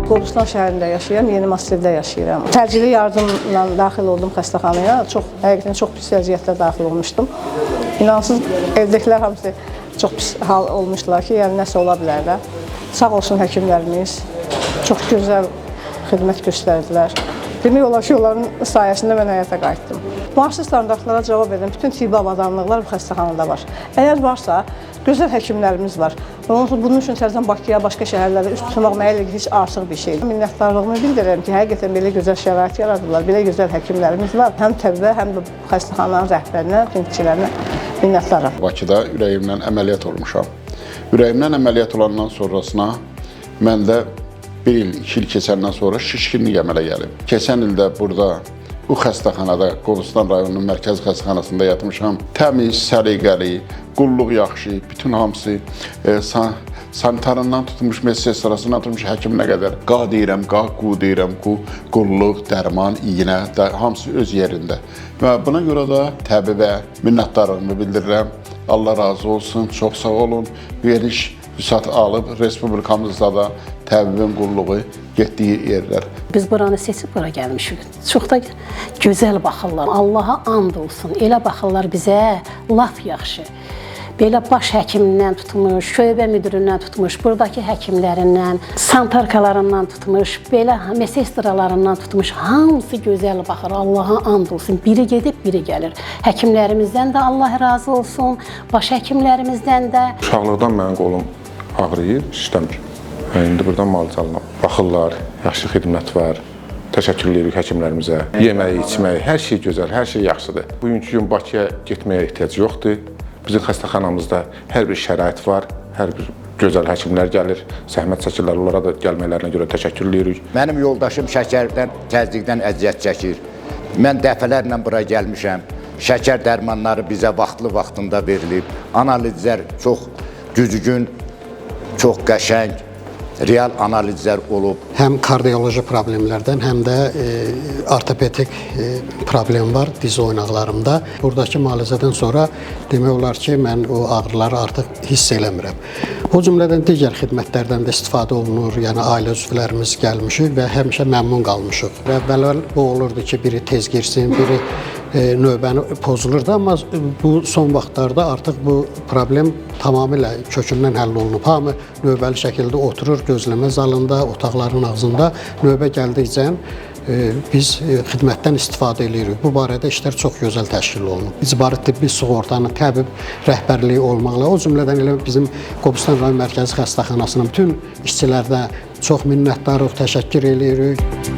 Qobustan şəhərində yaşayıram, Yeni Massivdə yaşayıram. Təcili yardımla daxil oldum xəstəxanaya. Çox, həqiqətən çox pis vəziyyətdə daxil olmuşdum. İnansız, evdəkilər hamısı çox pis hal olmuşdular ki, yəni nəsə ola bilər də. Sağ olsun həkimlərimiz, çox gözəl xidmət göstərdilər. Demək olar ki, onların sayəsində mən həyata qayıtdım. Müasir standartlara cavab edən bütün tibbi avadanlıqlar bu xəstəxanada var. Əgər varsa, gözəl həkimlərimiz var. Bunun üçün təzədən Bakıya, başqa şəhərlərə üst tutmaq mənə elə heç artıq bir şeydir. Minnətdarlığımı bildirirəm ki, həqiqətən belə gözəl şərait yaradıblar, belə gözəl həkimlərimiz var. Həm təbibə, həm də xəstəxananın rəhbərinə, xidmətçilərinə minnətdaram. Bakıda ürəyimdən əməliyyat olmuşam. Ürəyimdən əməliyyat olandan sonrasına məndə bir il, 2 il keçəndən sonra şişkinlik əmələ gəlib. Keçən ildə burada bu xəstəxanada, Qobustan rayonunun mərkəzi xəstəxanasında yatmışam. Təmiz, səliqəli, qulluq yaxşı, bütün hamısı sanitarından tutmuş, medsestrasından tutmuş həkiminə qədər. Qa deyirəm, qa, qu deyirəm, qu, qulluq, dərman, iynə, hamısı öz yerində. Və buna görə də təbibə minnətdarlığımı bildirirəm. Allah razı olsun, çox sağ olun. Geniş vüsət alıb respublikamızda da təbibin qulluğu getdiyi yerlər. Biz buranı seçib bura gəlmişik. Çox da gözəl baxırlar. Allaha and olsun. Elə baxırlar bizə, lap yaxşı. Belə baş həkimindən tutmuş, şöbə müdirindən tutmuş, buradakı həkimlərindən, santarkalarından tutmuş, belə mesestralarından tutmuş, hamısı gözəl baxır. Allaha and olsun. Biri gedib, biri gəlir. Həkimlərimizdən də Allah razı olsun, baş həkimlərimizdən də. Uşaqlıqdan mənim qolum ağrıyır, işləmir. İndi buradan müalicə alınam. Baxırlar, yaxşı xidmət var. Təşəkkür edirik həkimlərimizə. Yeməyi, içməyi, hər şey gözəl, hər şey yaxşıdır. Bugünkü gün Bakıya getməyə ehtiyac yoxdur. Bizim xəstəxanamızda hər bir şərait var, hər bir gözəl həkimlər gəlir, zəhmət çəkirlər, onlara da gəlmələrinə görə təşəkkür edirik. Mənim yoldaşım şəkərdən, təzyiqdən əziyyət çəkir. Mən dəfələrlə bura gəlmişəm. Şəkər dərmanları bizə vaxtlı-vaxtında verilib. Analizlər çox düzgün, çox qəşəng, real analizlər olub. Həm kardioloji problemlərdən, həm də ortopedik problem var diz oynaqlarımda. Buradakı müalicədən sonra demək olar ki, mən o ağrıları artıq hiss eləmirəm. O cümlədən digər xidmətlərdən də istifadə olunur. Yəni ailə üzvlərimiz gəlmişik və həmişə məmnun qalmışıq. Əvvəl bu olurdu ki, biri tez girsin, biri növbəni pozulurdu, amma bu son vaxtlarda artıq bu problem tamamilə kökündən həll olunub. Hamı növbəli şəkildə oturur gözləmə zalında, otaqların ağzında. Növbə gəldikcə biz xidmətdən istifadə edirik. Bu barədə işlər çox gözəl təşkil olunub. İcbari tibbi sığortanın təbib rəhbərliyi olmaqla, o cümlədən elə bizim Qobustan rayon mərkəzi xəstəxanasının bütün işçilərdə çox minnətdarıq, təşəkkür edirik.